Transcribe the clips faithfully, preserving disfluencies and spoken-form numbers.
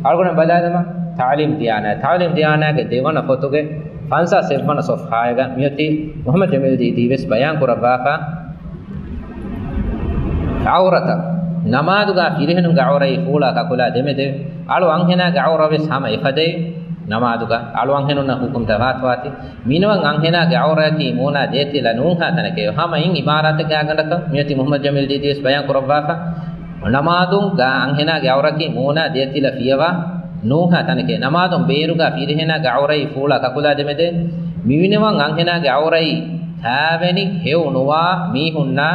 އަޅުގަނޑު ބަލާލަމާ، ތަޢުލީމު ދިޔާނާ، ތަޢުލީމު ދިޔާނާގެ ދެވަނަ ފޮތުގެ ފަންސާސް އެއްވަނަ ޞަފްޙާއެއްގަ މިއޮތީ މުޙައްމަދު ޖަމީލު ދީދީ ވެސް ބަޔާން ކުރައްވާފަ، ޢައުރަތަށް، ނަމާދުގަ ފިރިހެނުންގެ ޢައުރަތީ ފޫޅާ ކަކުލާ ދެމެދެ، އަޅު އަންހެނާގެ ޢައުރަ ވެސް ހަމަ އެފަދައި، ނަމާދުގަ އަޅު އަންހެނުންނަށް ޙުކުމް ދަވާތުވާތީ، މިނިވަން އަންހެނާގެ ޢައުރަތީ މޫނާ ދޭތިލަ ނޫންހާ ތަނެކޭ. ހަމަ އިން ޢިބާރާތެއްގެ ގަނޑަކަށް މިއޮތީ މުޙައްމަދު ޖަމީލު ދީދީ ވެސް ބަޔާން ކުރައްވާފަ. ނަމާދުގަ އަންހެނާގެ ޢައުރަތީ މޫނާ ދޭތިލަ ފިޔަވާ ނޫންހާ ތަނެކޭ. ނަމާދުން ބޭރުގަ ފިރިހެނާގެ ޢައުރަތީ ފޫޅާ ކަކުލާ ދެމެދޭ. މި މިނިވަން އަންހެނާގެ ޢައުރަތީ ކާވެނި ހެޔޮ ނުވާ މީހުންނާ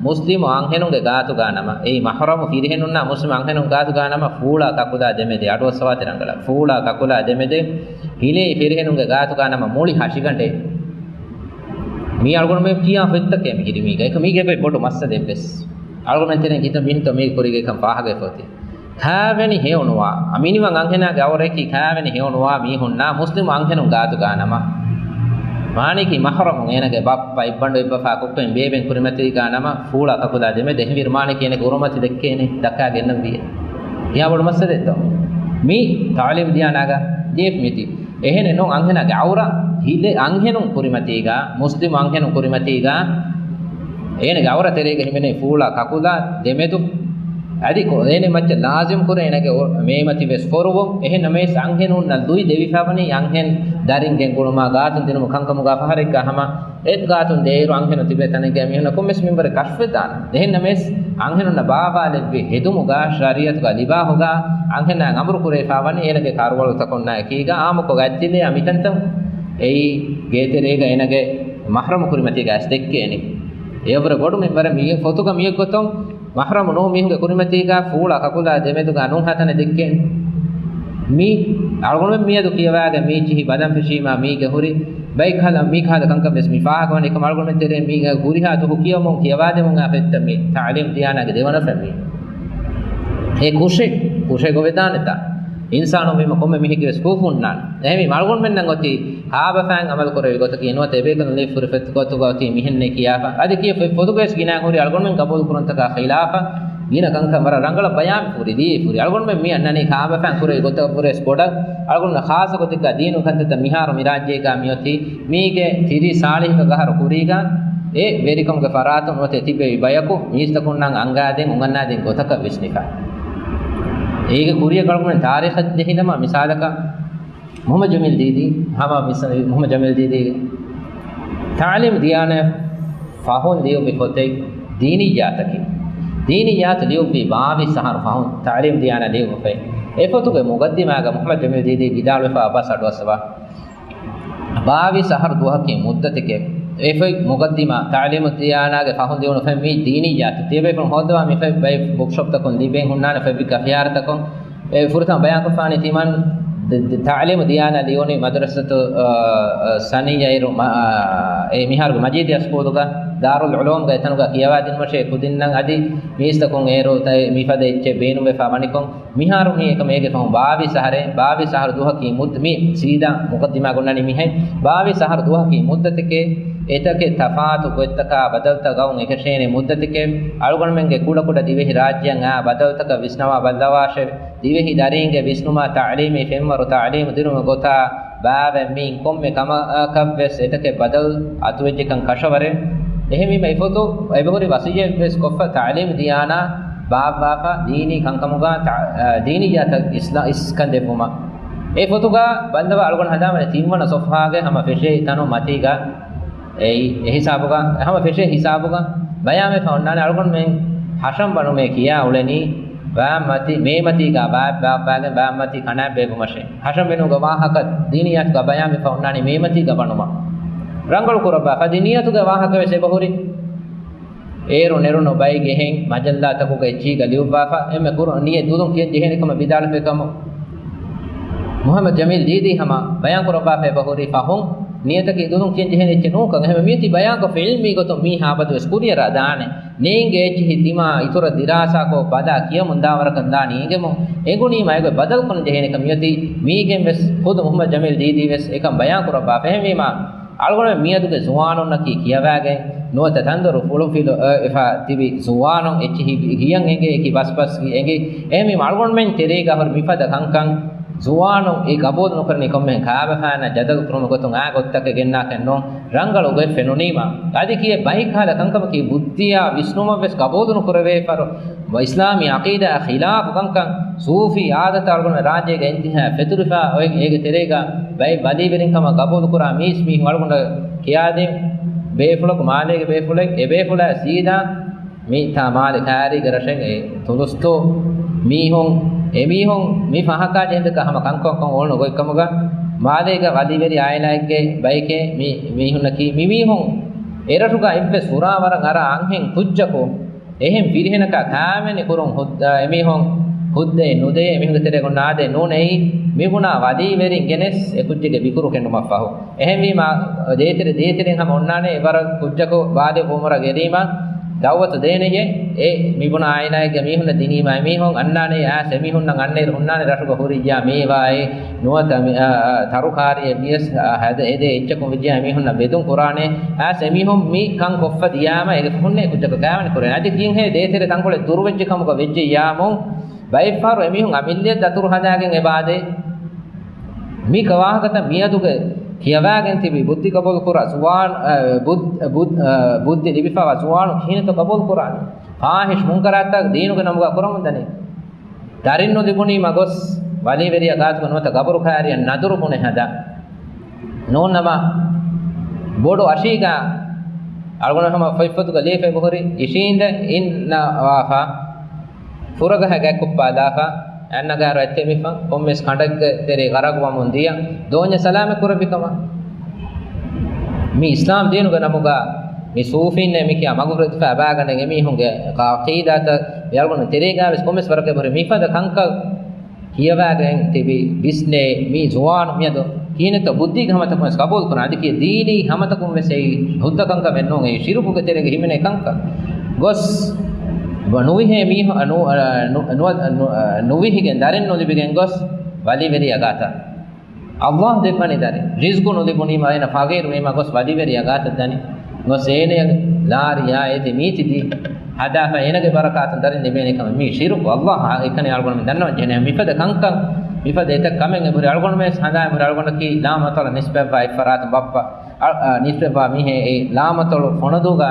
މުސްލިމު އަންހެނުންގެ ގާތުގަ ނަމަ، އެއީ މަޙްރަމު ފިރިހެނުންނާ މުސްލިމު އަންހެނުން ގާތުގަ ނަމަ ފޫޅާ ކަކުލާ ދެމެދޭ، އަޑުއައްސަވާތި ރަނގަޅަށް. ފޫޅާ ކަކުލާ ދެމެދޭ، ހިލޭ ފިރިހެނުންގެ ގާތުގަ ނަމަ މުޅި ހަށިގަނޑެއް. މީ އަޅުގަނޑުމެން ކިޔާ ފޮތްތަކެއް މިހިރީ މީގަ. އެކަ މީގެ ބޮޑު މައްސަލައެއް ވެސް. އަޅުގަނޑުމެން ތެރެއިން ކިތަން މީހުންތޯ މީގެ ކުރީގަ އެކަން ފާހަގަވެފަ އޮތީ. ކާވެނި ހެޔޮނުވާ، މިނިވަން އަންހެނާގެ ޢައުރަތީ ކާވެނި ހެޔޮނުވާ މީހުންނާ މުސްލިމު އަންހެނުން ގާތުގަ ނަމަ، މާނައަކީ މަޙްރަމުން އޭނަގެ ބައްޕަ، އެއްބަނޑު އެއްބަފާ ކޮއްކޮއިން ބޭބެން ކުރިމަތީގަ ނަމަ ފޫޅާ ކަކުލާ ދެމެދޭ. އެހެންވީރު މާނައަކީ އޭނަގެ ޙުރުމަތި ދެއްކޭނެ، ދައްކާގެންނެވިއޭ. ކިހާ ބޮޑު މައްސަލައެއްތޯ؟ މީ ތަޢުލީމު ދިޔާނާގަ ދިޔައީ މިއޮތީ. އެހެނެއް ނޫން އަންހެނާގެ ޢައުރަ ހިލޭ އަންހެނުން ކުރިމަތީގަ، މުސްލިމު އަންހެނުން ކުރިމަތީގަ، އޭނަގެ ޢައުރަ ތެރޭގަ ހިމެނޭ ފޫޅާ ކަކުލާ ދެމެދު. އަދި ކޮ-، އޭނަ މައްޗަށް ލާޒިމް ކުރޭ އޭނަގެ އޮ-، މޭމަތި ވެސް ފޮރުވުން. އެހެން ނަމަވެސް އަންހެނުންނަށް ލުއި ދެވިފަވަނީ އަންހެން ދަރިން ގެންގުޅުމާ ގާތުން ދިނުމު ކަންކަމުގަ ފަހަރެއްގަ ހަމަ އެ ގާތުން ދޭއިރު އަންހެނުން ތިބޭ ތަނެއްގަ މީހުންނަށް ކޮންމެސް މިންވަރެއް ކަށަވަރުވެދާނެ. އެހެން ނަމަވެސް އަންހެނުންނަށް ބާވާލެއްވި ހެދުމުގަ ޝަރީޢަތުގަ ލިބާހުގަ އަންހެނާ އަމުރު ކުރެވިފަވަނީ އޭނަގެ ކަރުވަޅުތަކުންނާއެކީގަ އާއްމުކޮށް ގައްދިލޭ މިތަންތަން އެއީ ގޭތެރޭގަ އޭނަގެ މަޙްރަމު ކުރިމަތީގަ އައިސް ދެއްކޭނީ. އެއަށްވުރެ ބޮޑު މިންވަރެއް މި ފޮތުގަ މިއޮތްގޮތުން މަޙްރަމު ނޫން މީހުންގެ ކުރިމަތީގަ ފޫޅާ ކަކުލާ ދެމެދުގަ ނޫންހާ ތަނެއް ދެއްކޭނެ. މީ އަޅުގަނޑުމެން މިއަދު ކިޔަވާގެން މީ އެއްޗިހި ބަލަން ފެށީމާ މީގެ ހުރި ބައިކަލަ މީ ކަހަލަ ކަންކަން ވެސް މި ފާހަގަވަނީ. އެކަމް އަޅުގަނޑުމެން ތެރޭ މީގެ ހުރިހާ ދުވަހު ކިޔަވަމުން ކިޔަވާދެމުން އާ ފޮތްތައް މީ ތަޢުލީމު ދިޔާނާގެ ދެވަނަ ފޮތް މީ. އެ ކުށެއް، ކުށެއް ގޮވެދާނެތާ. އިންސާނުން ވީމަ ކޮންމެ މީހެއްގެ ވެސް ކޫފުންނާނެ. އެހެންވީމަ އަޅުގަނޑުމެންނަށް އޮތީ ކާބަފައިން އަމަލު ކުރެވި ގޮތަކީ ނުވަތަ އެބޭކަލުން ލިޔެފަ ހުރި ފޮތުގަ އޮތީ މިހެންނޭ ކިޔާފަ. އަދި ކިޔަ ފޮތުގަވެސް ގިނަ ހުރި އަޅުގަނޑުމެން ގަބޫލު ކުރުންތަކާ ޚިލާފަށް ގިނަ ކަންކަން ވަރަށް ރަނގަޅަށް ބަޔާން ހުރި، ލިޔެފަ ހުރި. އަޅުގަނޑުމެން މި އަންނަނީ ކާބަފައިން ކުރެވި ގޮތަށްވުރެސް ބޮޑަށް. އަޅުގަނޑުމެން ޚާއްޞަ ގޮތެއްގަ ދީނު ކަންތައްތައް މިހާރު މި ރާއްޖޭގަ މިއޮތީ މީގެ ތިރީސް ސާޅީހުގެ ގަހަރު ކުރީގަ އެ ވެރިކަމުގެ ފަރާތުން ނުވަތަ ތިބެވި ބަޔަކު މީސްތަކުންނަށް އަންގާދޭން އުނގަންނާދޭން ގޮތަކަށް ވިސްނިފަ. އޭގެ ކުރިއަށް އަޅުގަނޑުމެން ތާރީޚަށް ޖެހިލަމާ މިސާލަކަށް މުޙައްމަދު ޖަމީލު ދީދީ، ހަމަ މިސާ-، މުޙައްމަދު ޖަމީލު ދީދީ ތަޢުލީމު ދިޔާނަ ފަހުން ލިޔުއްވި ފޮތެއް ދީނިއްޔާތަކީ. ދީނިއްޔާތު ލިޔުއްވީ ބާވީސް އަހަރު ފަހުން ތަޢުލީމު ދިޔާނަ ލިޔުއްވި ފޮތެއް. އެ ފޮތުގެ މުޤައްދިމާގަ މުޙައްމަދު ޖަމީލު ދީދީ ވިދާޅުވެފަ އަބާސް އަޑުއައްސަވާ. ބާވީސް އަހަރު ދުވަހަކީ މުއްދަތެކޭ. އެ ފޮތް މުޤައްދިމާ ތަޢުލީމު ދިޔާނާގެ ފަހުން ލިޔުނު ފޮތް މީ ދީނިއްޔާތު. ތިޔަބޭފުޅުން ހޯއްދަވާ މި ފޮތް ބައެއް ބުކްޝޮޕްތަކުން ލިބެން ހުންނާނެ ފޮތް ވިއްކާ ފިހާރަތަކުން. އެ ފުރަތަމަ ބަޔާންކޮށްފާނީ ތިމަން ދ-، ދ-، ތަޢުލީމު ދިޔާނާ ލިޔުނީ މަދުރަސަތު، އަ، އަ، ސަނިއްޔަ އިރު މަ-، އަ، އެ މިހާރުގެ މަޖީދިއްޔާ ސްކޫލުގަ ދާރުލް ޢުލޫމްގަ އެތަނުގަ ކިޔަވާދިނުމަށޭ ކުދިންނަށް އަދި މީސްތަކުން އޭރު ތައް މިފަދަ އެއްޗެއް ބޭނުންވެފާ ވަނިކޮށް، މިހާރު މީ އެކަމަށް އޭގެ ފަހުން ބާވީސް އަހަރެއް، ބާވީސް އަހަރު ދުވަހަކީ މުއްދަ-، މީ ސީދާ މުޤައްދިމާ ގޮންނަނީ މިހެން. ބާވީސް އަހަރު ދުވަހަކީ މުއްދަތެކޭ، އެތަކެއް ތަފާތު ގޮތްތަކާ ބަދަލުތައް ގައުން އެކަށޭނެ މުއްދަތެކޭ. އަޅުގަނޑުމެންގެ ކުޑަކުޑަ ދިވެހި ރާއްޖެއަށް އާ ބަދަލުތަކަށް ވިސްނަވާ ބައްލަވާށެވެ. ދިވެހި ދަރީންގެ ވިސްނުމާ ތަޢުލީމީ ފެންވަރު ތަޢުލީމު ދިނުމުގެ ގޮތާ ބާވައި މިއިން ކޮންމެ ކަމަކަށްވެސް އެތަކެއް ބަދަލު އަތުވެއްޖެކަން ކަށަވަރެއް. އެހެންވީމަ އެ ފޮތު އެބަހުރި ވަޞިއްޔަތްވެސް ކޮށްފަ ތަޢުލީމު ދިޔާނާ ބާއްވާފަ ދީނީ ކަންކަމުގަ ތަ-، އަ، ދީނިއްޔާތައް އިސްލާ-، އިސްކަން ދެއްވުމަށް. އެ ފޮތުގަ ބައްލަވާ އަޅުގަނޑު ހަނދާންވަނީ ތިންވަނަ ޞަފްޙާގެ ހަމަ ފެށޭ ތަނު މަތީގަ އެއީ، އެ ހިސާބުގަ، ހަމަ ފެށޭ ހިސާބުގަ ބަޔާންވެފަ އޮންނާނެ އަޅުގަނޑުމެން ހަށަން ބަނުމޭ ކިޔާ އުޅެނީ ބާމަތި، މޭމަތީގަ ބާ-، ބާ-، ބާ-، ބާމަތި ކަނާ ބޭއްވުމަށޭ. ހަށަން ބެނުމުގެ ވާހަކަ ދީނިއްޔާތުގަ ބަޔާންވެފަ އޮންނާނީ މޭމަތީގަ ބަނުމަށް. ރަނގަޅު ކުރައްވާފަ ދިނިއްޔާތުގެ ވާހަކަވެސް އެބަހުރި. އޭރު ނެރުނު ބައިގެހެން މަޖައްލާތަކުގަ އެއްޗީގަ ލިޔުއްވާފަ، އެންމެ ކުރު ނިޔަތް ދުލުން ކިޔަން ޖެހޭނެ ކަމަށް ވިދާޅުވި ކަމު. މުޙައްމަދު ޖަމީލު ދީދީ ހަމަ ބަޔާން ކުރައްވާފަ އެބަހުރި ފަހުން ނިޔަތަކީ ދުލުން ކިޔަން ޖެހޭނެ އެއްޗެއް ނޫންކަން. އެހެންވެ މިއޮތީ ބަޔާންކޮށްފަ އިލްމީ ގޮތުން މީހާ އަބަދުވެސް ކުރިއަރާ ދާނެ. ނޭނގޭ އެއްޗިހި ތިމާ އިތުރަށް ދިރާސާކޮށް ބަލާ ކިޔަމުން ދާވަރަކަށް ދާނީ އެނގެމުން. އެނގުނީމަ އެގޮތް ބަދަލުކުރަން ޖެހޭނެކަން މިއޮތީ މީގެންވެސް ޚުދު މުޙައްމަދު ޖަމީލު ދީދީވެސް އެކަން ބަޔާން ކުރައްވާފަ. އެހެންވީމާ އަޅުގަނޑުމެން މިއަދުގެ ޒުވާނުންނަކީ ކިޔަވާގެން ނުވަތަ ތަންދޮރު ފުޅުފިލު އެފަ ތިބި ޒުވާނުން އެއްޗިހި ހިޔަން އެނގޭ އެކި ބަސްބަސް އެނގޭ. އެހެންވީމަ އަޅުގަނޑުމެން ތެރޭގަ ހުރި މިފަދަ ކަންކަން ޒުވާނުން އެ ގަބޫލު ނުކުރަނީ ކޮންމެހެން ކާބަފާނަށް ޖަދަލު ކުރުމުގެ ގޮތުން އާ ގޮތްތަކެއް ގެންނާކަށް ނޫން. ރަނގަޅު ގޮތް ފެނުނީމަ އަދި ކިޔޭ ބައިކަހަލަ ކަންކަމަކީ ބުއްދިއާ ވިސްނުމަށް ވެސް ގަބޫލު ނުކުރެވޭ ފަރު އިސްލާމީ ޢަޤީދާ ޚިލާފު ކަންކަން. ސޫފީ އާދަތައް އަޅުގަނޑު ރާއްޖޭގަ އިންތިހާ ފެތުރިފާ އޮތް އޭގެ ތެރޭގަ ބައެއް ވަލީވެރިން ކަމަށް ގަބޫލުކުރާ މީސް މީހުން އަޅުގަނޑަށް ކިޔާދިން ބޭފުޅަކު މާލޭގެ ބޭފުޅެއް އެ ބޭފުޅާ ސީދާ މި ތާ މާލެ ކާރީގަ ރަށެއް އެ ތުލުސްތޫ މީހުން އެމީހުން މި ފަހަކާ ޖެހިދަކާ ހަމަ ކަންކޮންކޮން އުޅުނު ގޮތްކަމުގަ މާލޭގަ ވަލީވެރި އާއިލާއެއްގެ ބައެކޭ މި މީހުންނަކީ މި މީހުން އެރަށުގަ އެއްވެސް ހުރާވަރަށް އަރާ އަންހެން ކުއްޖަކު އެހެން ފިރިހެނަކާ ކާވެނި ކުރުން ހުއްދަ އެމީހުން ހުއްދައެއް ނުދޭ އެމީހުންގެ ތެރޭ ގޮންނާދޭ ނޫނެއީ މިބުނާ ވަލީވެރިން ގެނެސް އެ ކުއްޖެއްގެ ބިކުރު ކެނޑުމަށްފަހު. އެހެންވީމާ، ދޭތެރެ ދޭތެރެން ހަމަ އޮންނާނެ އެވަރަށް ކުއްޖަކު ބާލިޣު ވުމުރަށް އެރީމާ، ދައުވަތު ދޭނެޔޭ، އެ މިބުނާ އާއިލާއެއްގެ މީހުންނަށް ދިނީމާ އެމީހުން އަންނާނެ އާސް އެމީހުންނަށް އަންނައިރު ހުންނާނެ ރަށުގަ ހުރިއްޔާ މޭވާއެއް ނުވަތަ މި، އާ، ތަރުކާރީއެއް ވިޔަސް، އާ، ހެދެ، ހެދޭ އެއްޗަކުން ވެއްޖިޔާ އެމީހުންނަށް ވެދުން ކުރާނެ އާސް އެމީހުން މި ކަން ކޮށްފަ ދިޔާމަ އޭގެ ފަހުންނޭ ކުއްޖަކަށް ކާވެނި ކުރޭ. އަދި ކިހިނެއް ދޭތެރެ ތަންކޮޅެއް ދުރުވެއްޖެ ކަމުގަ ވެއްޖެއްޔާމު ބައެއްފަހަރު އެމީހުން އަމިއްލައަށް ދަތުރު ހަދާގެން އެބާދޭ. މި ކަ ވާހަކަތައް މިއަދުގެ ކިޔަވާގެން ތިބި ބުއްދި ގަބޫލު ކުރާ ޒުވާން، އަ، ބުއް-، ބުއް-، އަ، ބުއްދި ލިބިފަވާ ޒުވާނު ކިހިނެއްތޯ ގަބޫލު ކުރާނީ؟ ފާހިޝް މުންކަރާތްތައް ދީނުގެ ނަމުގަ ކުރަމުން ދަނީ. ދަރިން ނުލިބުނީމަ ގޮސް ވަލީވެރިޔާ ގާތުގަ ނުވަތަ ގަބުރު ކާރިއަށް ނަދުރު ބުނެ ހަދާ. ނޫންނަމަ ބޮޑު އަށީގަ އަޅުގަނޑު ހަމަ ފޮތްފޮތުގަ ލިޔެފަ އެބަހުރި އިށީނދެ އިންނަވާފަ. ފުރަގަހަ ގަތްކުއްޕާލާފަ، އަންނަ ގާރު އަތްތެމިފަ، ކޮންމެސް ކަނޑެއްގެ ތެރޭ ޣަރަގުވަމުން ދިޔަ، ދޯންޏަށް ސަލާމަތް ކުރެއްވި ކަމަށް. މި އިސްލާމް ދީނުގެ ނަމުގަ މި ސޫފީންނޭ މި ކިޔާ މަގު ހުރެދިފަ އަބާގަނޑެއް އެމީހުންގެ ޢަޤީދާތައް މި އަޅުގަނޑު ތެރޭގަ ވެސް ކޮންމެސް ވަރަކަށް އެބަހުރި މިފަދަ ކަންކަން ކިޔަވާގެން ތިބި ވިސްނޭ މި ޒުވާނު މިއަދު ކިހިނެއްތޯ ބުއްދީގެ ހަމަތަކުން ވެސް ޤަބޫލު ކުރާނެ. އަދި ކިޔޭ ދީނީ ހަމަތަކުން ވެސް އެއީ ހުއްދަ ކަންކަމެއް ނޫން. އެއީ ޝިރުކުގެ ތެރޭގަ ހިމެނޭ ކަންކަން. ގޮސް ނުވިހޭ މީހު-، ނު-، ނު-، ނު-، ނު-، ނުވިހިގެން ދަރިން ނުލިބިގެން ގޮސް ވަލީވެރިޔާ ގާތަށް. ﷲ ދެއްވަނީ ދަރިން. ރިޒްޤު ނުލިބުނީމަ އޭނަ ފަގީރު ވީމަ ގޮސް ވަލީވެރިޔާ ގާތަށް ދަނީ. ގޮސް އޭނަޔަށް ލާރިޔާ އޭތި މީތި ދީ ހަދާފަ އޭނަގެ ބަރަކާތުން ދަރިން ލިބޭނެ ކަމަށް. މީ ޝިރުކު. ﷲ އެކަނި އަޅުގަނޑުމެން ދަންނަވަން ޖެހޭނެ. މިފަދަ ކަންކަން، މިފަދަ އެތައް ކަމެއް އެބުރި އަޅުގަނޑުމެން ހަނދާން އެބުރި އަޅުގަނޑަކީ ލާމަތޮޅަށް ނިސްބަތްވާ އެއްފަރާތުން ބައްޕަ، އަ، އަ، ނިސްބަތްވާ މީހެއް. އެ ލާމަތޮޅު ފޮނަދޫގަ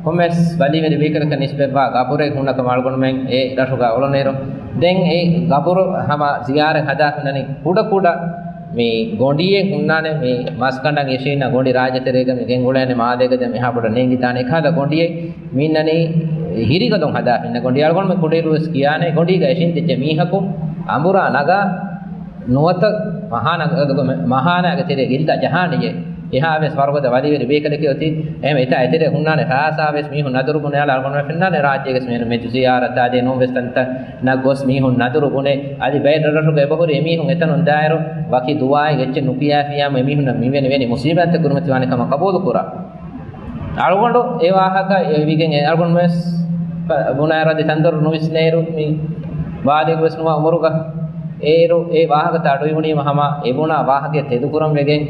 ކޮންމެސް ވަލީވެރި ބޭކަލަކަށް ނިސްބަތްވާ ގަބުރެއް ހުންނަ ކަމަށް އަޅުގަނޑުމެން އެ ރަށުގަ އުޅުނުއިރު، ދެން އެ ގަބުރު ހަމަ ޒިޔާރަތް ހަދާފަ ދަނީ ކުޑަ ކުޑަ މި ގޮނޑިއެއް ހުންނާނެ، މި މަސްގަނޑަށް އިށީންނަ ގޮނޑި ރާއްޖެތެރޭގަ މި ގެންގުޅޭނެ މާލޭގަ ދެ މިހާ ބޮޑަށް ނޭނގިދާނެ އެކަހަލަ ގޮނޑިއެއް މި އިންނަނީ ހިރިގަދުން ހަދާފަ އިންނަ ގޮނޑި. އަޅުގަނޑުމެން ކުޑައިރު ވެސް ކިޔާނެ ގޮނޑީގަ އިށީނދެއްޖެ މީހަކު އަނބުރާ ނަގާ ނުވަތަ މަހާނަ-، މަހާނާގެ ތެރޭ ގިންދާ ޖަހާނެޔޭ. އެހާވެސް ވަރުގަދަ ވަލީވެރި ބޭކަލެކޭ އޮތީ. އެހެން އެތާ އެތެރޭ ހުންނާނެ ފައިސާވެސް މީހުން ނަދުރު ބުނެ އަޅާ އަޅުގަނޑުމެން ފެންނާނެ ރާއްޖޭގެ މި މެދު ޒިޔާރަތާ ދޭ ނޫންވެސް ތަންތަން ނަގޮސް މީހުން ނަދުރު ބުނެ، އަދި ބައެއް ރަށްރަށުގަ އެބަހުރި އެމީހުން އެތަނުން ދާއިރު ވަކި ދުޢާއެއް އެއްޗެއް ނުކިޔާފިޔާމު އެމީހުންނަށް މިވެނި ވެނި މުސީބާތްތައް ކުރިމަތިވާނެ ކަމަށް ޤަބޫލު ކުރާ. އަޅުގަނޑު އެ ވާހަކަ އެ ވިގެން އެ އަޅުގަނޑު ވެސް ބުނާއިރު އަދި ތަންދޮރު ނުވިސްނޭއިރު މި ބާލިޣު ވެސް ނުވާ އުމުރުގަ އޭރު އެ ވާހަކަތައް އަޑުއިވުނީމަ ހަމަ އެބުނާ ވާހަކައެއް ތެދުކުރަން ވެގެން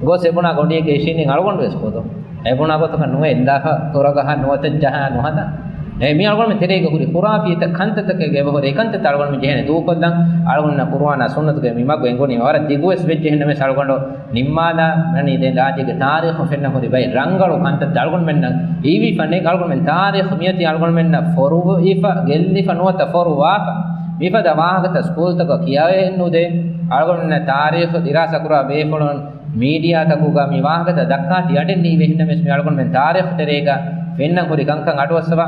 ގޮސް އެބުނާ ގޮނޑިއެއްގެ އިށީނދެން އަޅުގަނޑު ވެސް ކޮދު. އެބުނާ ގޮތަކަށް ނުވެ އެއްލާފަ ކުރަގަހަ ނުވަތަ ޖަހާ ނުހަދާ. އެ މި އަޅުގަނޑުމެން ތެރޭގަ ހުރި ޚުރާފީތައް ކަންތައްތަކެއް އެބަހުރި އެކަންތައްތައް އަޅުގަނޑުމެން ޖެހޭނެ ދޫކޮށްލަން. އަޅުގަނޑުމެންނަށް ޤުރުއާނާ ސުންނަތުގެ މި މަގު އެނގުނީ ވަރަށް ދިގުވެސް ވެއްޖެ ހެންނަމެސް އަޅުގަނޑު ނިންމާލާ ނަނީ ދެން ރާއްޖޭގެ ތާރީޚު ފެންނަ ހުރި ބައެއް ރަނގަޅު ކަންތައްތައް އަޅުގަނޑުމެންނަށް ހީވީފަ ނެތް. އަޅުގަނޑުމެން ތާރީޚު މިއޮތީ އަޅުގަނޑުމެންނަށް ފޮރުވިފަ ގެއްލިފަ ނުވަތަ ފޮރުވާފަ. މިފަދަ ވާހަކަތައް ސްކޫލްތަކަށް ކިޔަވައެއް ނުދޭ. އަޅުގަނޑުމެންނަށް ތާރީޚު ދިރާސާ ކުރާ ބޭފުޅުން މީޑިއާތަކުގަ މި ވާހަކަތައް ދައްކާތީ އަޑެއް ނީވެ ހެންނަމެސް މި އަޅުގަނޑުމެން ތާރީޚު ތެރޭގަ ފެންނަން ހުރި ކަންކަން އަޑުއައްސަވާ.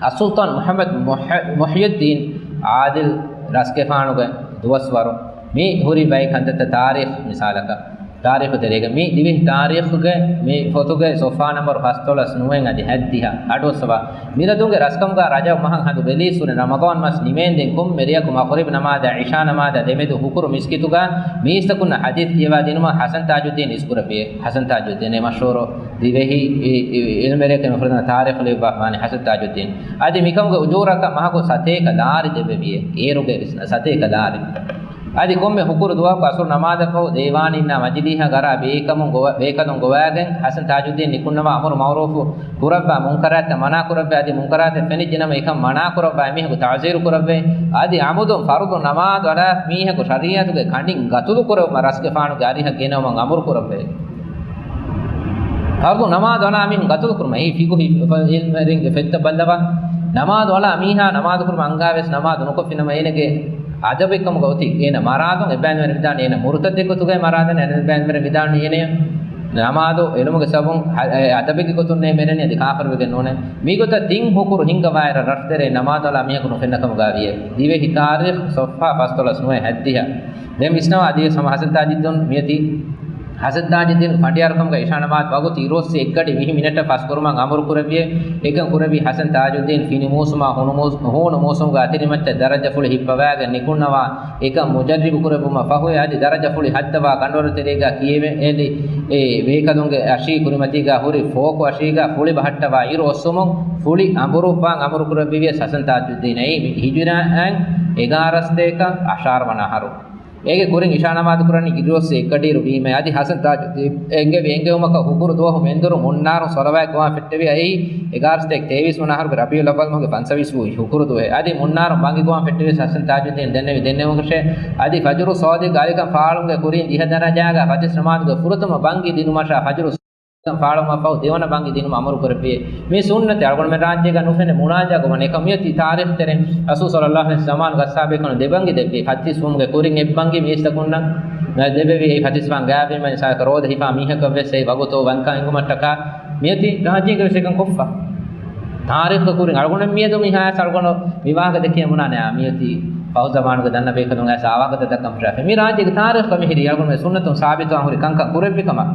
އައްސުލްޠާން މުޙައްމަދު މުޙް-، މުޙްޔިއްދީން އާދިލް ރަސްގެފާނުގެ ދުވަސްވަރު މި ހުރި ބައެއް ކަންތައްތައް ތާރީޚު މިސާލަކަށް، ތާރީޚު ތެރޭގަ މި ދިވެހި ތާރީޚުގެ މި ފޮތުގެ ސޮފްޙާ ނަންބަރު ފަސްދޮޅަސް ނުވައެއް އަދި ހައްދިހަ އަޑުއައްސަވާ. މިރަދުންގެ ރަސްކަމުގަ ރަޖަބު މަހަށް ހަނދު ބެލީސް ހުރި ރަމަޟާން މަސް ނިމޭންދެން ކޮންމެ ރެޔަކު މަޣްރިބް ނަމާދާ ޢިޝާ ނަމާދާ ދެމެދު ހުކުރު މިސްކިތުގަ މީސްތަކުންނަށް ޙަދީޘް ކިޔަވާ ދިނުމަށް ޙަސަން ތާޖުއްދީން އިސްކުރެއްވިއޭ. ޙަސަން ތާޖުއްދީން އެ މަޝްހޫރު ދިވެހި އި-، އި-، އިލްމުވެރިޔަކަށް މި ފުރަތަމަ ތާރީޚު ލިޔުއްވާފަވާނީ ޙަސަން ތާޖުއްދީން. އަދި މިކަމުގެ އުޖޫރަކަށް މަހަކު ސަތޭކަ ލާރި ދެއްވެވިއޭ. އޭރުގެ ވިސްނަ ސަތޭކަ ލާރި. އަދި ކޮންމެ ހުކުރު ދުވަހަކު އަސުރު ނަމާދަށް ފަހު ދީވާނީންނާ މަޖިލީހަށް އަރާ ބޭކަމުން ގޮވަ-، ބޭކަލުން ގޮވާގެން ޙަސަން ތާޖުއްދީން ނިކުންނަވާ އަމުރު މަޢުރޫފު ކުރައްވާ، މުންކަރާތްތައް މަނާ ކުރައްވާ، އަދި މުންކަރާތެއް ފެނިއްޖެނަމަ އެކަން މަނާ ކުރައްވާ އެމީހަކު ތަޢުޒީރު ކުރައްވޭ. އަދި ޢަމުދުން ފަރުޟު ނަމާދު އަޅާ މީހަކު ޝަރީޢަތުގެ ކަނޑިން ގަތުލު ކުރެވުމަށް ރަސްގެފާނުގެ އަރިހަށް ގެނައުމަށް އަމުރު ކުރައްވޭ. ފަރުޟު ނަމާދު އަޅާ މީހުން ގަތުލު ކުރުމަށް އެއީ ފިޤުހީ އިލްމުވެރިންގެ ފޮތްތައް ބައްލަވާ. ނަމާދު އަޅާ މީހާ ނަމާދު ކުރުމަށް އަންގާވެސް ނަމާދު ނުކޮށްފިނަމަ އޭނަގެ އަދަބެއްކަމުގަ އޮތީ އޭނަ މަރާދުން. އެއްބައިންވެރި ވިދާނީ އޭނަ މުރުތައްދެއް ގޮތުގައި މަރާދަން. އަނެއްބައިންވެރި ވިދާނީ އޭނަ ނަމާދު އެޅުމުގެ ސަބަބުން އަ-، އެ އަދަބެއްގެ ގޮތުން ނޭ މެރެނީ އަދި ކާފަރުވެގެން ނޫނޭ. މިގޮތަށް ތިން ހުކުރު ހިންގަވާއިރަށް ރަށުތެރޭ ނަމާދު އަޅާ މީހަކު ނުފެންނަ ކަމުގަ ވިޔޭ. ދިވެހި ތާރީޚް ޞަފްޙާ ފަސްދޮޅަސް ނުވައެއް ހައްދިހަ. ދެން ވިސްނަވާ އަދިވެސް ހަމަ ޙަސަން ތާޖުއްދީން މިއޮތީ ޙަސަން ތާޖުއްދީން ފަނޑިޔާރުކަމުގަ އިޝާ ނަމާދު ވަގުތު އިރުއޮއްސި އެއްގަޑި ވިހި މިނެޓަށް ފަސްކުރުމަށް އަމުރު ކުރެއްވިއޭ. އެކަން ކުރެއްވީ ޙަސަން ތާޖުއްދީން ފިނި މޫސުމާ ހޫނު މޫސު-، ހޫނު މޫސުމުގެ އަތިރިމައްޗަށް ދަރަޖަފުޅި ހިއްޕަވާގެން ނިކުންނަވާ އެކަން މުޖައްރިބު ކުރެއްވުމަށް ފަހުއެ އަދި ދަރަޖަފުޅި ހައްދަވާ ގަނޑުވަރު ތެރޭގަ ކިޔެވެ އެލި އެ ބޭކަލުންގެ އަށީ ކުރިމަތީގަ ހުރި ފޯކު އަށީގަ ފުޅި ބަހައްޓަވާ އިރު އޮއްސުމުން ފުޅި އަނބުރުއްވާން އަމުރު ކުރެއްވިވިޔަސް ޙަސަން ތާޖުއްދީން އެއީ މި ހިޖުރާއިން އެގާރަ ސަތޭކަ އަށާރަ ވަނަ އަހަރު. އޭގެ ކުރިން އިޝާ ނަމާދު ކުރަނީ އިރުއޮއްސި އެއްގަޑިއިރު ވީމަ އަދި ޙަސަން ތާޖުއްދީން އެންގެވި އެންގެވުމަކަށް ހުކުރު ދުވަހު މެންދުރު މުންނާރުން ޞަލަވާތް ގޮވާން ފެއްޓެވި އެއީ އެގާރަ ސަތޭކަ ތޭވީސް ވަނަ އަހަރުގެ ރަބީޢުލް އައްވަލް މަހުގެ ފަންސަވީސް ވު ހުކުރު ދުވަހެއް. އަދި މުންނާރުން ބަންގި ގޮވާން ފެއްޓެވިޔަސް ޙަސަން ތާޖުއްދީން ދެންނެވި ދެންނެވުމަކަށޭ. އަދި ފަޖުރު ޞާދިޤް އަލިކަން ފާޅުމުގެ ކުރިން ދިހަ ދަރަޖާގަ ފަތިސް ނަމާދުގެ ފުރަތަމަ ބަންގި ދިނުމަށާ ފަޖުރު ފާޅުވުމަށްފަހު ދެވަނަ ބަންގި ދިނުމަށް އަމުރު ކުރެއްވިއޭ. މި ސުންނަތެއް އަޅުގަނޑުމެން ރާއްޖޭގަ ނުފެނޭ. މުނާޖާ ގޮވަން އެކަމް މިއޮތީ ތާރީޚް ތެރެއިން ރަސޫލު ޞައްލައްލާހު ޢަލައިހި ވަސައްލަމަ ޒަމާނުގަ އަޞްޙާބޭކަލުން ދެ ބަންގި ދެއްވި. ފަތިސް ވުމުގެ ކުރިން އެއް ބަންގި މީސްތަކުންނަށް ދެއްވެވި. އެއީ ފަތިސް ވާން ގާތްވީމަ އިންސާނަކަށް ރޯދަ ހިފާ މީހަކަށްވެސް އެއީ ވަގުތު ވަންކަން އެނގުމަށްޓަކާ މިއޮތީ ރާއްޖޭގަވެސް އެކަން ކޮށްފަ. ތާރީޚްގަ ކުރިން އަޅުގަނޑު މިއަދު މިހާޔަސް އަޅުގަނޑު މި ވާހަކަ ދެކެއް ބުނާނެ. އާ، މިއޮތީ ފަހު ޒަމާނުގެ ދަންނަ ބޭކަލުން އައިސް އާ ވާހަކަ ދައްކަން ފެށާފަ. މި ރާއްޖޭގެ ތާރީޚްގަ މިހިރީ އަޅުގަނޑުމެން ސުންނަތުން ސާބިތުވާން ހުރި ކަންކަން ކުރެއްވި ކަމަށް.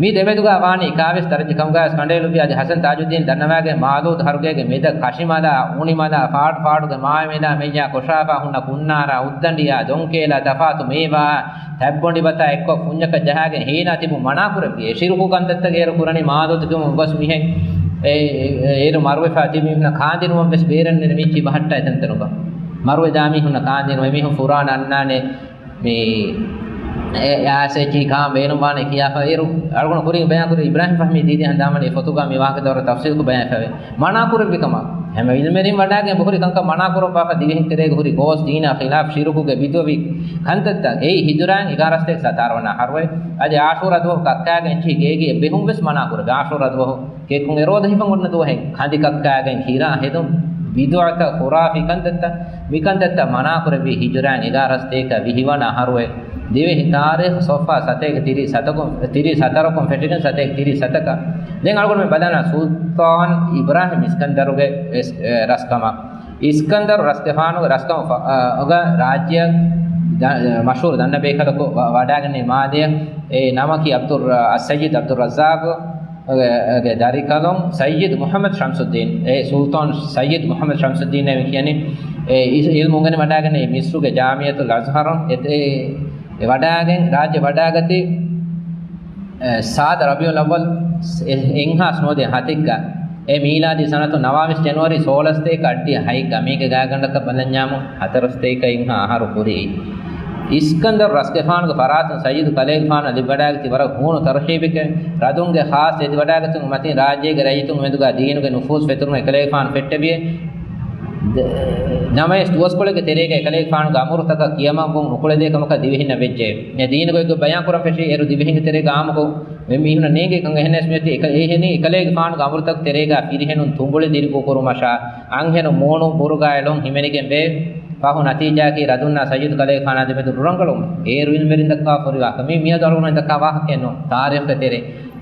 މި ދެމެދުގަ ވާނީ އެކާވީސް ދަރަޖަ ކަމުގައި ކަނޑައެޅުއްވި އަދި ޙަސަން ތާޖުއްދީން ދަންނަވާގެން މާލޫދު ހަރުގޭގެ މެދަށް ކަށިމަލާ، އުނިމަލާ، ފާޑު ފާޑުގެ މާވެލާ މެއްޔާ ކޮށާފާ ހުންނަ ކުންނާރާ، އުއްދަނޑިޔާ، ދޮންކޭލާ، ތަފާތު މޭވާ، ތަތްބޮނޑި ބަތާ އެއްކޮށް ފުންޏަކަށް ޖަހާގެން ހީނާ ތިބުން މަނާ ކުރެއްވި. ޝިރުކު ކަންތައްތައް އޭރު ކުރަނީ މާލޫދު ކިޔުމުން ގޮސް މިހެން އޭ، އޭ، އޭރު މަރުވެފާ ތިބި މީހުންނަށް ކާންދިނުމަށް ވެސް ބޭރަށް ނެރެ މީޗީ ބަހައްޓާ އެތަންތަނުގަ. މަރުވެދާ މީހުންނަށް ކާންދިނުމަށް އެމީހުން ފުރާނަ އަންނާނެ. މި އެ، އާސެއްޗި ކާން ބޭނުންވާނެ ކިޔާފަ އޭރު އަޅުގަނޑު ކުރިން ބަޔާން ކުރި އިބްރާހިމް ފަހްމީ ދީދީ ހަނދާންވަނީ ފޮތުގަ މި ވާހަކަ ދައުރަށް ތަފްސީލުކޮށް ބަޔާންވެފަވޭ. މަނާ ކުރެއްވި ކަމަށް. ހަމަ އިލްމުވެރިން ވަޑާގެން ބަހުރި ކަންކަން މަނާ ކުރައްވާފަ ދިވެހިން ތެރޭގަ ހުރި ގޯސް ދީނާ ޚިލާފް ޝިރުކުގެ ބިދުޢަވި ކަންތައްތައް. އެއީ ހިޖުރާއިން އެގާރަ ސަތޭކަ ސަތާރަ ވަނަ އަހަރުވެ. އަދި އާޝޫރާ ދުވަހު ކައްކާގެން އެއްޗިހި ގޭގެ އެއްބަހުން ވެސް މަނާ ކުރެއްވި. އާޝޫރާ ދުވަހު ކެއްކުން އެ ރޯދަ ހިފަން އޮންނަ ދުވަހެއް ކަނދި ކައްކާގެން ކިރާ ހެދުން ބިދުޢަތައް ޚުރާފީ ކަންތައްތައް މިކަންތައްތައް މަނާ ކުރެއްވީ ހިޖުރާއިން އެގާރަ ސަތޭކަ ވިހި ވަނަ އަހަރުވެ. ދިވެހި ތާރީޚު ސޮފްހާ ސަތޭކަ ތިރީސް ސަތަކުން، ތިރީސް ހަތަރަކުން ފެށިގެން ސަތޭކަ ތިރީސް ސަތަކަށް. ދެން އަޅުގަނޑުމެން ބަލާނަ ސުލްޠާން އިބްރާހިމް އިސްކަންދަރުގެ ވެސް، އެ، ރަސްކަމަށް. އިސްކަންދަރު ރަސްގެފާނުގެ ރަސްކަމަށް ފަ-، އަ، އޮގަ ރާއްޖެއަށް ދަ-، މަޝްހޫރު ދަންނަ ބޭކަލަކު ވަ-، ވަޑާގެންނެވި މާލެއަށް އެ ނަމަކީ އަބްދުއް، އައްސައްޔިދު އަބްދުއްރައްޒާޤު ގެ، ގެ ދަރިކަލުން ސައްޔިދު މުޙައްމަދު ޝަމްސުއްދީން، އެ ސުލްޠާން ސައްޔިދު މުޙައްމަދު ޝަމްސުއްދީން އޭ ކިޔަނީ، އެ އި-، އިލްމު އުނގެނި ވަޑާގެންނެވި މިޞްރުގެ ޖާމިޢަތުލް އަޒްހަރުން އެ، އެ، އެ ވަޑާގެން ރާއްޖެ ވަޑާގަތީ، އެ، ސާދަ ރަބީޢުލް އައްވަލް އެ، އެއްހާސް ނުވަދިހަ ހަތެއްގަ، އެ މީލާދީ ސަނަތު ނަވާވީސް ޖެނުއަރީ ސޯޅަ ސަތޭކަ އަށްޑިހަ ހައެއްގަ، މީގެ ގާތްގަނޑަކަށް ބަލަންޏާމު ހަތަރު ސަތޭކަ އެއްހާސް އަހަރު ކުރީ. އިސްކަންދަރު ރަސްގެފާނުގެ ފަރާތުން ސައްޔިދު ކަލޭގެފާނު ލިބިވަޑާގަތީ ވަރަށް ހޫނު ތަރުހީބެކޭ. ރަދުންގެ ޚާއްޞަ އެދިވަޑާގަތުން މަތިން ރާއްޖޭގެ ރައްޔިތުން މެދުގަ ދީނުގެ ނުފޫޒު ފެތުރުމަށް އެކަލޭގެފާނު ފެއްޓެވިއޭ. ދެ-، ނަމަވެސް ދުވަސްކޮޅެއްގެ ތެރޭގަ އެކަލޭގެފާނުގެ އަމުރުތަކަށް ކިޔަމަންވުން ނުކުޅެދޭ ކަމަކަށް ދިވެހިންނަށް ވެއްޖެ. އެ ދީނުގެ އެއްގޮތް ބަޔާން ކުރަން ފެށީ އޭރު ދިވެހިންގެ ތެރޭގަ އާއްމުކޮށް މި މީހުންނަށް ނޭނގޭ ކަން. އެހެނެސް މިއޮތީ އެކަ-، އެހެނީ އެކަލޭގެފާނުގެ އަމުރުތަކުގެ ތެރޭގަ ފިރިހެނުން ތުނބުޅި ދިރިއުކުރުމަށާ، އަންހެނުން މޫނު ބުރުގާ އެޅުން ހިމެނިގެން ވޭ. ފަހު ނަތީޖާއަކީ ރަދުންނާ ސައްޔިދު ކަލޭގެފާނާ ދެމެދު ރުރަނގަޅުވުން. އޭރު އިލްމުވެރިން ދައްކާ ފުރިވާކަމީ މިއަދު އަޅުގަނޑު ދައްކާ ވާހަކައެއް ނޫން. ތާރީޚުގެ ތެރޭ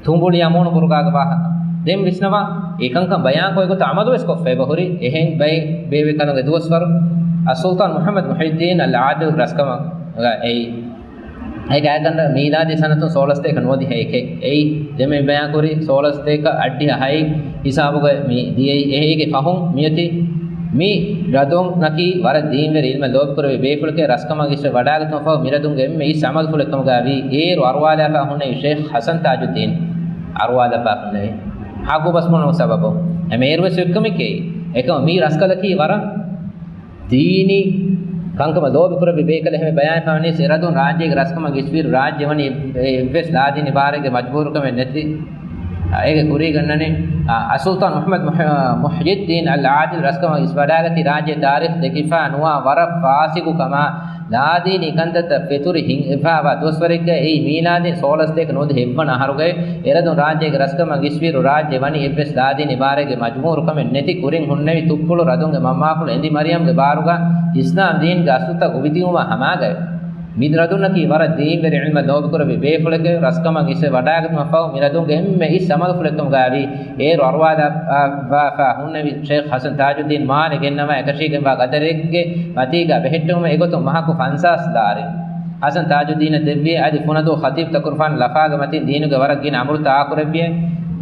ތުނބުޅިޔާ މޫނު ބުރުގާގެ ވާހަކަ. ދެން ވިސްނަވާ، އެކަންކަން ބަޔާންކޮށް އެގޮތަށް ޢަމަލުވެސް ކޮށްފަ އެބަހުރި. އެހެން ބައެއް ބޭބެ ކަލުންގެ ދުވަސްވަރު އައްސުލްޠާން މުޙައްމަދު މުޙިއްޔިއްދީން އަލް ޢާދިލް ރަސްކަމަށް އެއީ އެ ގާތްގަނޑަށް މީލާދީ ސަނަތުން ސޯޅަ ސަތޭކަ ނުވަދިހަ އެކެއް. އެއީ ދެން މި ބަޔާންކުރި ސޯޅަ ސަތޭކަ އަށްޑިހަ ހައެއް ހިސާބުގަ މި ދިޔައީ. އެ އޭގެ ފަހުން މިއޮތީ މި ރަދުންނަކީ ވަރަށް ދީންވެރި އިލްމެއް ލޯބިކުރެވޭ ބޭފުޅެކޭ. ރަސްކަމަށް އިސްވެ ވަޑާގަތުމަށް ފަހު މި ރަދުންގެ އެންމެ އިސް ޢަމަލުފުޅެއް ކަމުގައި ވީ. އޭރު އަރުވާލާފަ ހުންނެވި ޝޭޚް ޙަސަން ތާޖުއްދީން އަރުވާލައްވާ ހުންނެވި. ހައްގު ބަސްބުނުމުގެ ސަބަބުން އެމެ އޭރުވެސް އެއްކަމެކޭ. އެކަމަ މި ރަސްކަލަކީ ވަރަށް ދީނީ ކަންކަމަށް ލޯބިކުރެއްވި ބޭކަލެއް ހަމަ ބަޔާންވެފަ ވަނީ، އިރަދުން ރާއްޖޭގެ ރަސްކަމަށް އިސްވިއިރު ރާއްޖެ ވަނީ އެއްވެސް ލާދީނީ ބާރެއްގެ މަޖްބޫރުކަމެއް ނެތި. އޭގެ ކުރީގަ އޮންނަނީ، އާ، އައްސުލްޠާން މުޙައްމަދު މުޙް-، މުޙްޔިއްދީން އަލް އާދިލް ރަސްކަމަށް އިސްވަޑައިގަތީ ރާއްޖެ ތާރީޚް ދެކިފަ ނުވާ ވަރަށް ފާސިގު ކަމާ، ލާދީނީ ކަންތައްތައް ފެތުރި ހިނގިފައިވާ ދުވަސްވަރެއްގަ އެއީ މީލާދީން ސޯޅަސް ސަތޭކަ ނުވަދިހަ އެއްވަނަ އަހަރުގައި. އިރަދުން ރާއްޖޭގެ ރަސްކަމަށް އިސްވިއިރު ރާއްޖެ ވަނީ އެއްވެސް ލާދީނީ ބާރެއްގެ މަޖްބޫރުކަމެއް ނެތި. ކުރިން ހުންނެވި ތުއްޕުޅު ރަދުންގެ މަންމާފުޅު އެނދި މަރިޔަމްގެ ބާރުގަ އިސްލާމް ދީންގެ އަސްލުތައް އުފެދިވުމާ ހަމައަށް. މި ރަދުންނަކީ ވަރަށް ދީންވެރި ޢިލްމަށް ލޯބިކުރެއްވި ބޭފުޅެކެވެ. ރަސްކަމަށް އިސްވެ ވަޑައިގަތުމަށް ފަހު މި ރަދުންގެ އެންމެ އިސް ޢަމަލުފުޅެއްކަމުގައިވީ އޭރު އަރުވާލާ، އާ، ވާފާ ހުންނެވި ޝޭޚް ޙަސަން ތާޖުއްދީން މާލެ ގެންނަވާ އެކަށީގެންވާ ގަދަރެއްގެ މަތީގަ ބެހެއްޓުމަށް އެގޮތުން މަހަކު ފަންސާސް ލާރި ޙަސަން ތާޖުއްދީނަށް ދެއްވި. އަދި ފުނަދޫ ޚަތީބު ތަކުރުފާނު ލަފާގެ މަތިން ދީނުގެ ވަރަށް ގިނަ އަމުރުތައް އާކުރެއްވިއެވެ.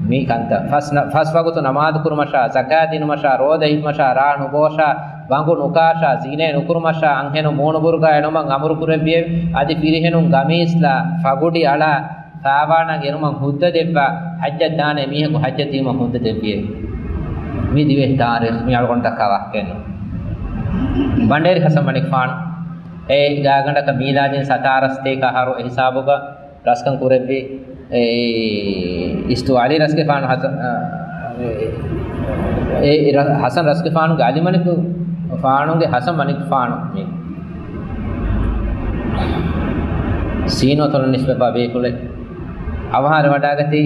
މި ކަންތައް ފަސް ނަ-، ފަސް ވަގުތު ނަމާދު ކުރުމަށާ، ޒަކާތް ދިނުމަށާ، ރޯދަ ހިފުމަށާ، ރާ ނުބޯށާ، ވަނގު ނުކާށާ، ޒިނޭ ނުކުރުމަށާ، އަންހެނުން މޫނުބުރުގާ އެޅުމަށް އަމުރު ކުރެއްވިއެވެ. އަދި ފިރިހެނުން ގަމީސްލާ، ފަގުޑި އަޅާ، ފާވާނަށް އެރުމަށް ހުއްދަ ދެއްވާ، ޙައްޖަށް ދާނެ މީހަކު ޙައްޖަށް ދިޔުމަށް ހުއްދަ ދެއްވިއެވެ. މި ދިވެހި ތާރީޚް މި އަޅުގަނޑު ދައްކާ ވާހަކައެއް ނޫން. ބަނޑޭރި ޙަސަން މަނިކުފާނު އެ ގާގަނޑަކަށް މީލާދީން ސަތާރަ ސަތޭކަ އަހަރު އެ ހިސާބުގަ ރަސްކަން ކުރެއްވި. އެ އިސްތު ޢަލީ ރަސްގެފާނު ޙަސަ-، އަ، އެ، އެ ރަ-، ޙަސަން ރަސްގެފާނުގެ ޢަލީ މަނިކުފާނުގެ ޙަސަން މަނިކުފާނު މި ސީނޯތޮޅަށް ނިސްބަތްވާ ބޭފުޅެއް. އަވަހާރަވެވަޑައިގަތީ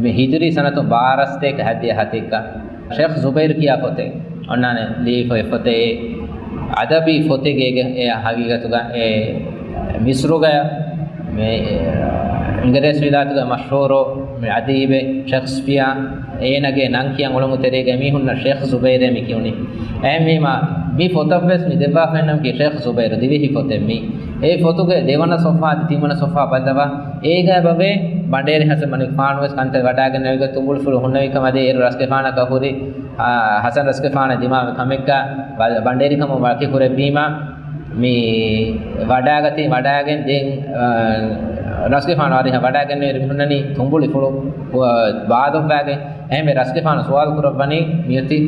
މި ހިޖުރީ ސަނަތު ބާރަ ސަތޭކަ ހަތްދިހަ ހަތެއްގަ. ޝޭޚް ޒުބައިރު ކިޔާ ފޮތެއް އޮންނާނެ ލިޔެފައި ފޮތެއް. އެ އަދަބީ ފޮތެއްގެ އެ ހަގީގަތުގަ އެ މިސްރުގަ މި އިނގިރޭސި ވިލާތުގެ މަޝްހޫރު މި އަދީބެއް ޝޭކްސްޕިއާ އޭނަގެ ނަން ކިޔަން އުޅުމު ތެރޭގަ މީހުންނަށް ޝޭޚް ޒުބައިރޭ މި ކިޔުނީ. އެހެންވީމަ މި ފޮތަށްވެސް މި ދެއްވާފަ ނަމަކީ ޝޭޚް ޒުބައިރު ދިވެހި ފޮތެއް މީ. އެ ފޮތުގެ ދެވަނަ ޞަފްޙާ އަދި ތިންވަނަ ޞަފްޙާ ބައްލަވާ. އޭގަ ބަވޭ ބަނޑޭރި ޙަސަން މަނިކުފާނުވެސް ކަންތައް ވަޑާގެންނެވިގެ ތުނބުޅިފުޅު ހުންނެވިކަމަށް އަދި އޭރު ރަސްގެފާނަކަށް ހުރި، އާ، ޙަސަން ރަސްގެފާނަށް ދިމާވި ކަމެއްގަ ބަ-، ބަނޑޭރިކަމުން ވަކި ކުރެއްވީމަ، މި ވަޑާގަތީ ވަޑާގެން ދެން، އާ، ރަސްގެފާނު އަރިހަށް ވަޑާގެންނެވި މި ހުންނަނީ ތުނބުޅިފުޅު، އާ، ބާލުއްވާގެން. އެހެންވެ ރަސްގެފާނު ސުވާލު ކުރައްވަނީ މިއޮތީ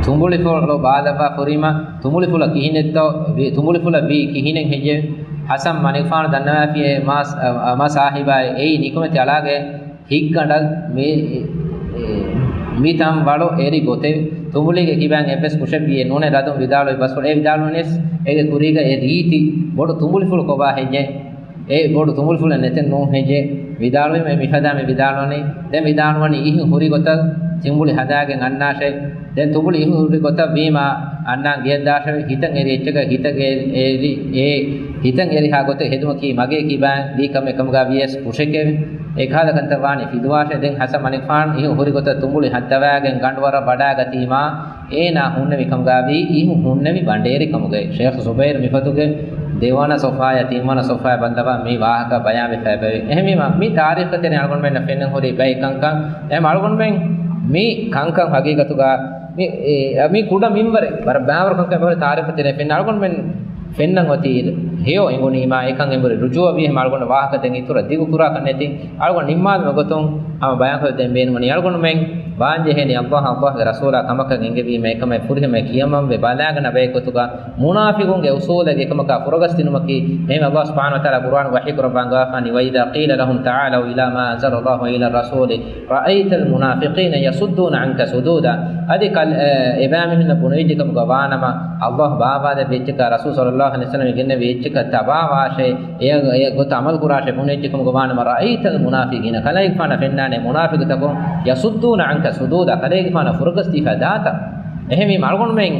ތުނބުޅިފުޅު ބާލައްވާ ފުރީމަ ތުނބުޅިފުޅަށް ކިހިނެއްތޯ ވީ، ތުނބުޅިފުޅަށް ވީ ކިހިނެއް ހެއްޔެވެ؟ ޙަސަން މަނިކުފާނު ދަންނަވާފިއޭ މާ ސ-، އަ، މާ ސާހިބާއޭ އެއީ ނިކުމެތި އަޅާގެ ހިތްގަނޑަށް މި، އެ، މި ތަން ވަޅު އެރި ގޮތެވެ. ތުނބުޅީގެ ކިބައިން އެއްވެސް ކުށެއް ވިއެއް ނޫނޭ ރަދުން ވިދާޅުވި ބަސްފުޅު. އެ ވިދާޅުވަނީސް އޭގެ ކުރީގަ އެ ރީތި ބޮޑު ތުނބުޅިފުޅު ކޮބާ ހެއްޔޭ؟ އެ ބޮޑު ތުނބުޅިފުޅެއް ނެތެއް ނޫން ހެއްޔޭ؟ ވިދާޅުވީމަ މިފަދަ މި ވިދާޅުވަނީ، ދެން ވިދާޅުވަނީ އިހު ހުރި ގޮތަށް ތުނބުޅި ހަދާގެން އަންނާށޭ. ދެން ތުނބުޅި އިހު ހުރި ގޮތަށް ވީމަ އަންނާން ގެޔަށް ދާށޭ. ހިތަށް އެރި އެއްޗަކަށް ހިތަށް އެ-، އެރި، އެ ހިތަށް އެރިހާ ގޮތެއް ހެދުމަކީ މަގޭ ކިބައިން ވީ ކަމެއް ކަމުގަ ވިޔަސް ކުށެކެވެ. އެކަހަލަ ކަންތައް ވާނީ ފިލުވާށޭ. ދެން ޙަސަން މަނިކުފާނު އިހު ހުރި ގޮތަށް ތުނބުޅި ހައްދަވާގެން ގަނޑުވަރަށް ވަޑާގަތީމާ އޭނާ ހުންނެވި ކަމުގައި ވީ އިހު ހުންނެވި ބަނޑޭރި ކަމުގައި. ޝޭޚް ޒުބައިރު މިފޮތުގެ ދެވަނަ ސޮފްޙާޔާ ތިންވަނަ ސޮފްޙާޔާ ބައްލަވާ މި ވާހަކަ ބަޔާންވެފައި ބެވޭ. އެހެންވީމަ، މި ތާރީޚްގެ ތެރެއިން އަޅުގަނޑުމެންނަށް ފެންނަން ހުރި ބައެއް ކަންކަން، އެހެން އަޅުގަނޑުމެން މި ކަންކަން ހަގީގަތުގަ މި، އެ، މި ކުޑަ މިންވަރެއް، ވަރަށް ބާވަރު ކަންކަން އެބަހުރި ތާރީޚްގެ ތެރެއިން ފެންނަން. އަޅުގަނޑުމެން ފެންނަން އޮތީ ހެޔޮ އެނގުނީމާ، އެކަން އެނބުރި ރުޖޫޢަވީ. އެހެން އަޅުގަނޑު ވާހަކަ ދެން އިތުރަށް ދިގު ކުރާކަށް ނެތި. އަޅުގަނޑު ނިންމާލުމުގެ ގޮތުން ހަމަ ބަޔާންކޮށްދޭން ބޭނުންވަނީ، އަޅުގަނޑުމެން ވާންޖެހޭނީ އައްލާހަށް، އައްލާހުގެ ރަސޫލާ ކަމަކަށް އެނގެވީމަ އެކަމެއް ފުރިހަމައަށް ކިޔަމަންވެ ބަލާގަންނަ ބައެއް ގޮތުގަ މުނާފިގުންގެ އުސޫލެއް އެކަމަކާ ފުރަގަސްދިނުމަކީ. އެހެން އައްލާހު ސުބްޙާނަހޫ ވަތަޢާލާ ޤުރުއާނުގަ ވަޙީ ކުރައްވާ އަންގަވާފާނީ، وَإِذَا قِيلَ لَهُمْ تَعَالَوْا إِلَىٰ مَا أَنزَلَ اللَّهُ وَإِلَى الرَّسُولِ رَأَيْتَ الْمُنَافِقِينَ يَصُدُّونَ عَنكَ صُدُودًا. އަދި ކަލް-، އެ، އެބައިމީހުންނަށް ބުނެވިއްޖެ ކަމުގަ ވާނަމަ، އައްލާހު ބާވާލެއްވި އެއްޗަކާ ރަސޫލު ޞައްލައްލާހު ޢަލައިހި ވަސައްލަމަ ގެންނެވި އެއްޗަކަށް ތަބާވާށޭ، އެ، އެ ގޮތަށް ޢަމަލު ކުރާށޭ ބުނެވިއްޖެ ކަމުގަ ވާނަމަ، رَأَيْتَ الْمُنَافِقِينَ، ކަލޭގެފާނަށް ފެންނާނެ މުނާފިޤުތަކުން، يَصُدُّونَ عَنكَ صُدُودًا، ކަލޭގެފާނަށް ފުރަގަސްދީފަ ދާތަން. އެހެންވީމަ އަޅުގަނޑުމެން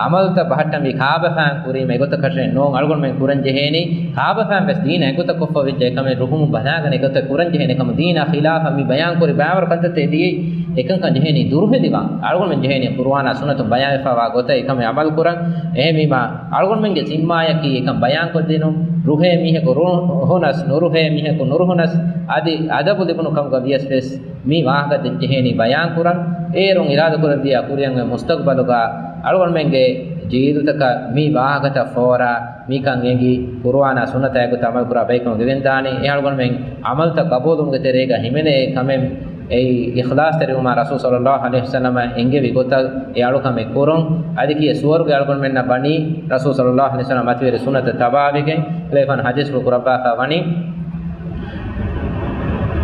ޢަމަލުތައް ބަހައްޓަންވީ ކާބަފާން ކުރީމަ އެގޮތަކަށޭ ނޫން. އަޅުގަނޑުމެން ކުރަން ޖެހޭނީ ކާބަފާން ވެސް ދީނަށް އެގޮތަށް ކޮށްފަ ވެއްޖެ ކަމެއް ރުހުމުން ބަލާގަނެ އެގޮތަށް ކުރަން ޖެހޭނެ ކަމަށް. ދީނާ ޚިލާފަށް މި ބަޔާން ކުރި ބައިވަރު ކަންތައްތައް ދިޔައީ އެކަންކަން ޖެހޭނީ ދުރުހެލިވާން. އަޅުގަނޑުމެން ޖެހޭނީ ޤުރުއާނާ ސުންނަތުން ބަޔާންވެފައިވާ ގޮތަށް އެކަމެއް ޢަމަލު ކުރަން. އެހެންވީމަ އަޅުގަނޑުމެންގެ ޒިންމާއަކީ އެކަން ބަޔާންކޮށްދިނުން. ރުހޭ މީހަކު ރުހުނަސް، ނުރުހޭ މީހަކު ނުރުހުނަސް، އަދި އަދަބު ލިބުނު ކަމުގަ ވިޔަސް ވެސް މި ވާހަކަ ދެން ޖެހޭނީ ބަޔާން ކުރަން. އޭރުން އިރާދަކުރެއްވިޔާ ކުރިއަށް އޮތް މުސްތަޤްބަލުގަ އަޅުގަނޑުމެންގެ ޖީލުތަކަށް މި ވާހަކަތައް ފޯރާ، މިކަން އެނގި، ޤުރުއާނާ ސުންނަތާ އެގޮތަށް ޢަމަލުކުރާ ބައެއްކަމަށް ގެގެންދާނީ. އެ އަޅުގަނޑުމެން ޢަމަލުތައް ޤަބޫލުވުމުގެ ތެރޭގަ ހިމެނޭ ކަމެއް، އެއީ އިޚްލާޞްތެރިވުމާ ރަސޫލު ޞައްލައްލާހު ޢަލައިހި ވަސައްލަމަށް އެންގެވި ގޮތަށް އެ އަޅުކަމެއް ކުރުން. އަދި ކިޔޭ ސުވަރުގެ އަޅުގަނޑުމެންނަށް ވަނީ ރަސޫލު ޞައްލައްލާހު ޢަލައިހި ވަސައްލަމަ މަތިވެރި ސުންނަތަށް ތަބާވެގެން، ކަލޭގެފާނު ޙަދީޘްފުޅު ކުރައްވާފަ ވަނީ،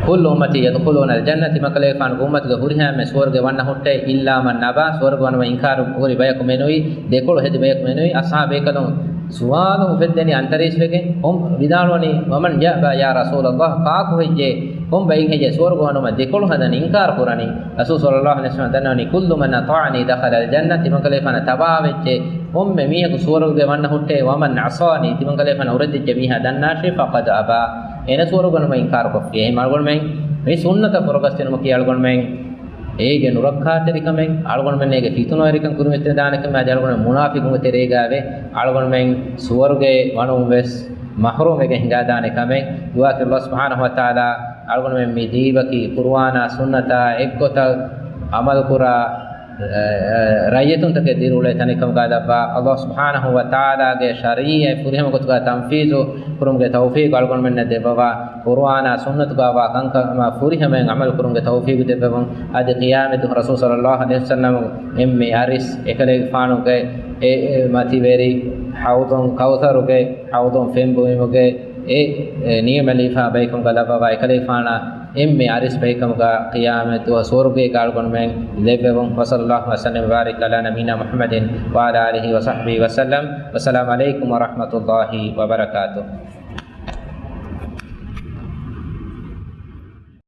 كل أمتي يدخلون الجنة، ތިމަންކަލޭގެފާނުގެ އުއްމަތުގެ ހުރިހާ އެންމެ ސުވަރުގެ ވަންނަ ހުއްޓޭ، إلا من أبى، ސުވަރުގެ ވަނުމަށް އިންކާރު ހުރި ބަޔަކު މެނުވީ، ދެކޮޅު ހެދި ބަޔަކު މެނުވީ. އަޞްޙާބު ބޭކަލުން ސުވާލު އުފެއްދެނީ އަންތަރީސްވެގެން، ހުން ވިދާޅުވަނީ، ومن يأبى يا رسول الله، ކާކު ހެއްޔޭ؟ ކޮން ބައެއް ހެއްޔޭ ސުވަރުގެ ވަނުމަށް ދެކޮޅު ހަދަން އިންކާރު ކުރަނީ؟ ރަސޫލު ޞައްލައްލާހު ޢަލައިހި ވަސައްލަމަ ދަންނަވަނީ، كل من أطاعني دخل الجنة، ތިމަންކަލޭގެފާނަށް ތަބާވެއްޖެ ކޮންމެ މީހަކު ސުވަރުގެ ވަންނަ ހުއްޓޭ، ومن عصاني، ތިމަންކަލޭގެފާނަށް އުރެދިއްޖެ މީހާ ދަންނާށޭ، فقد أبى، އޭނަ ސުވަރުގެ ވަނުމަށް އިންކާރު ކޮށްފި. އެހެން އަޅުގަނޑުމެން މި ސުންނަތަށް ފުރަގަސްދިނުމަކީ އަޅުގަނޑުމެން އޭގެ ނުރައްކާތެރިކަމެއް، އަޅުގަނޑުމެން އޭގެ ފިތުނަވެރިކަން ކުރިމަތިވެދާނެ ކަމެއް، އަދި އަޅުގަނޑުމެން މުނާފިޤުންގެ ތެރޭގައިވެ އަޅުގަނޑުމެން ސުވަރުގެ ވަނުން ވެސް މަޙްރޫމްވެގެން ހިނގާދާނެ ކަމެއް. ދުޢާކިރު ﷲ ސުބްޙާނަހޫ ވަތަޢާލާ އަޅުގަނޑުމެން މި ދީބަކީ ޤުރުއާނާ ސުންނަތާ އެއްގޮތަށް ޢަމަލުކުރާ ރައްޔިތުންތަކެއް ދިރިއުޅޭ ތަނެއް ކަމުގަ ލައްވާ، ﷲ ސުބްޙާނަހޫ ވަތަޢާލާގެ ޝަރީޢަތް ފުރިހަމަ ގޮތުގަ ތަންފީޒު ކުރުމުގެ ތައުފީޤު އަޅުގަނޑުމެންނަށް ދެއްވަވާ، ޤުރުއާނާ ސުންނަތުގަ ވާ ކަންކަމާ ފުރިހަމައިން ޢަމަލު ކުރުމުގެ ތައުފީޤު ދެއްވެވުން. އަދި ޤިޔާމަތްދުވަހު ރަސޫލު ޞައްލައްލާހު ޢަލައިހި ވަސައްލަމަ އެންމެ އަރިސް އެކަލޭގެފާނުގެ އެ، އެ މަތިވެރި ޙައުޟު ކައުޘަރުގެ، ޙައުޟު ފެންބުއިމުގެ އެ، އެ ނިޢުމަތް ލިބިފާ ބައެއްކަމުގަ ލައްވަވާ، އެކަލޭގެފާނަށް އެންމެ އަރިސް ބައެއްކަމުގަ ޤިޔާމަތްދުވަހު ސުވަރުގޭގަ އަޅުގަނޑުމެން ލެއްވެވުން. وصلى الله وسلم وبارك على نبينا محمد وعلى آله وصحبه وسلم. والسلام عليكم ورحمة الله وبركاته.